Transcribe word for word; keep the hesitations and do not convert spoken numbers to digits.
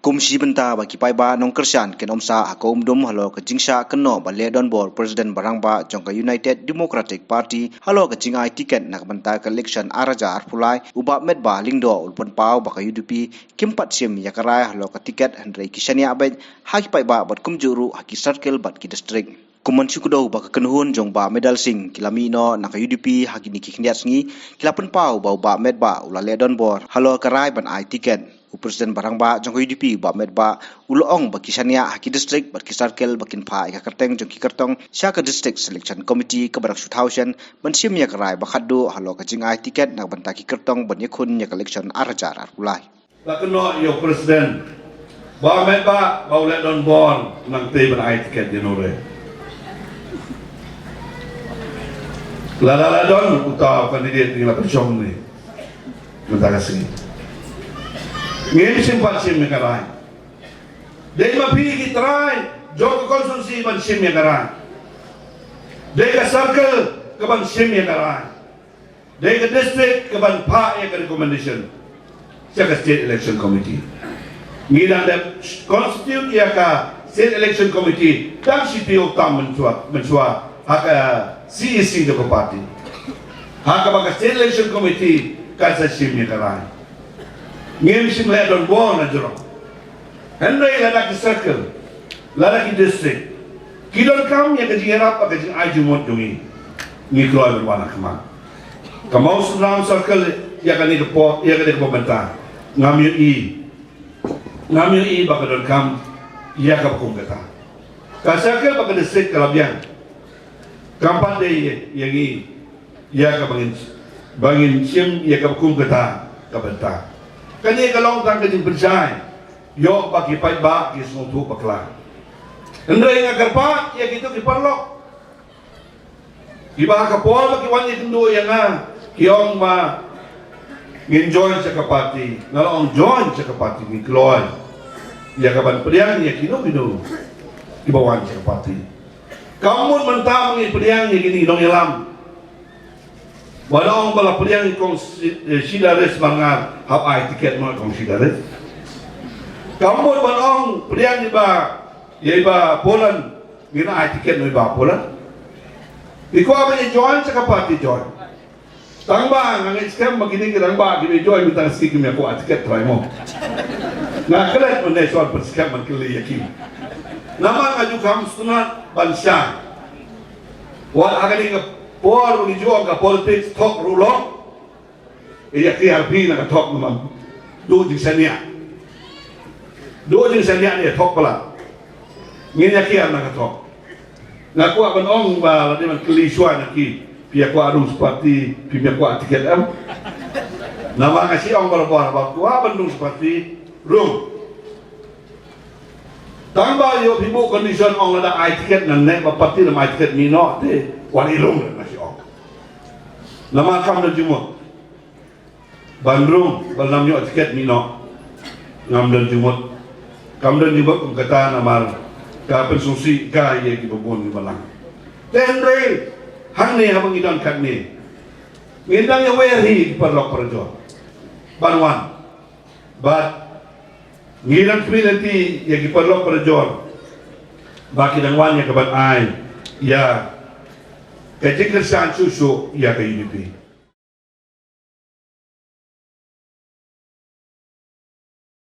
Kum shi bynta ba ki paidbah nongkyrshan kin ym sah ha ka umdum halor ka jingshah kynnoh ban leh donbor u President ba rangbah jong ka United Democratic Party halor ka jingai tiket na ka bynta ka election ar hajar arphew lai, u Bah Metbah Lyngdoh u la pynpaw ba ka U D P kim pat shim ïa ka rai halor ka tiket, hynrei ki shaniah beit ha ki paidbah bad kumjuh ruh ha ki circle bad ki district. Kum ban shu kdew ba ka kynhun jong u Bah Medal Singh ki la mih noh na ka U D P ha kine ki khyndiat sngi, ki la pynpaw ba u Bah Metbah u la leh donbor halor ka rai ban ai tiket. U President ba rangbah jong ka U D P, u Bah Metbah, u la ong ba ki shaniah ha ki district bad ki circle ba kin phah ïa ka kyrteng jong ki kyrtong sha ka District Selection Committee kaba dang shu thaw shen ban shim ïa ka rai ba khatduh halor ka jingai tiket na ka bynta ki kyrtong ban ïakhun ïa ka election ar hajar arphew lai. La kynnoh ïa u President ba Metbah ba u leh donbor nangtei ban ai tiket ïa u re. Lada la don uta u candidate ngi la pynshong ne mynta ka sngi. Ngim shym pat shim ïa ka rai. Dei ma phi ki trai jong ka constituency ban shim ïa ka rai. Dei ka circle ka ban shim ïa ka rai. Dei ka district ka ban phah ïa ka recommendation sha ka State Election Committee. Ngi dang dep constitute ïa ka State Election Committee tang shi taïew tam mynshuwa, mynshuwa ha ka C E C jong ka party. Ha kaba ka State Election Committee kan sa shim ïa ka rai. Ngim shym leh donbor na jrong. Hynrei lada ki circle, lada ki district ki donkam ïa ka jingïarap bad ka jingai jingmut jong ngi, ngi kloi ban wan ha khmat. Ka Mawsynram circle ïa kane ka por, ïa kane ka por mynta ngam ïohi, ngam ïohi ba ka donkam ïa kaba kum kata. Ka circle bad ka district ka la biang. Kam pat dei ïa ngi ïa kaba ngin, ba ngin shim ïa kaba kum kata ka bynta. Kane ka long tang ka jingpynshai ïoh ba ki paidbah ki sngewthuh bakla. Hynrei nga kyrpad ïa kito ki paralok kiba ha ka por ba ki wan ïakynduh ïa nga ki ong ba ngin join sha ka party. Nga la ong join sha ka party, ngin kloi ïa ka ban pdiang ïa kino kino kiba wan sha ka party. Kam mut mynta ma ngi pdiang ïa kine ki nongïalam. Ba la ong ba la pdiang ïa kong Shi-, eh, Shidaris Marngar, hap ai tiket ma kong Shidaris. Kam mut ban ong pdiang ïa i Bah, ïa i Bah Polan, ngin ai tiket ma i Bah Polan. Phi kwah ban ïa join sha ka party, join. Tang ba nga ngeit skhem ba kine ki rangbah kiba ïa join mynta ka sngi kim ïa kwah tiket trai mo. Nga klet mynne shuwa ban skhem ban kylli ïa ki. Namar nga ju kham sngewtynnat ban shai. Wat ha kane ka por ba ngi ju ong ka politics thok ruh long. Ïa ki arphi na ka thok namar duh jingshaniah. Duh jingshaniah ne thok palat. Ngin ïa kiar na ka thok. Nga kwah ban ong ba lada ban kylli shuwa na ki, phi ïa kwah rung sha party, phim ïa kwah tiket em? Namar nga shu ong barabor ba kwah ban rung sha party, rung. Tang ba ïoh phi buh condition ong lada ai tiket ngan leh, ba party lam ai tiket mih noh te wan ïa rung, nga shu ong. Namar kam don jingmut ban rung, ban lam ïoh tiket mih noh. Ngam don jingmut. Kam don jingmut kum kata namar ka pynsngewsih ka ïa kiba bun kiba lang. Te hynrei hangne haba ngi don katne, ngin dang ïawer hi ki paralok parajor ban wan. Bad ngi dang khmih lynti ïa ki paralok parajor ba ki dang wan ïa ka ban ai ïa ka jingkyrshan shuh shuh ïa ka U D P.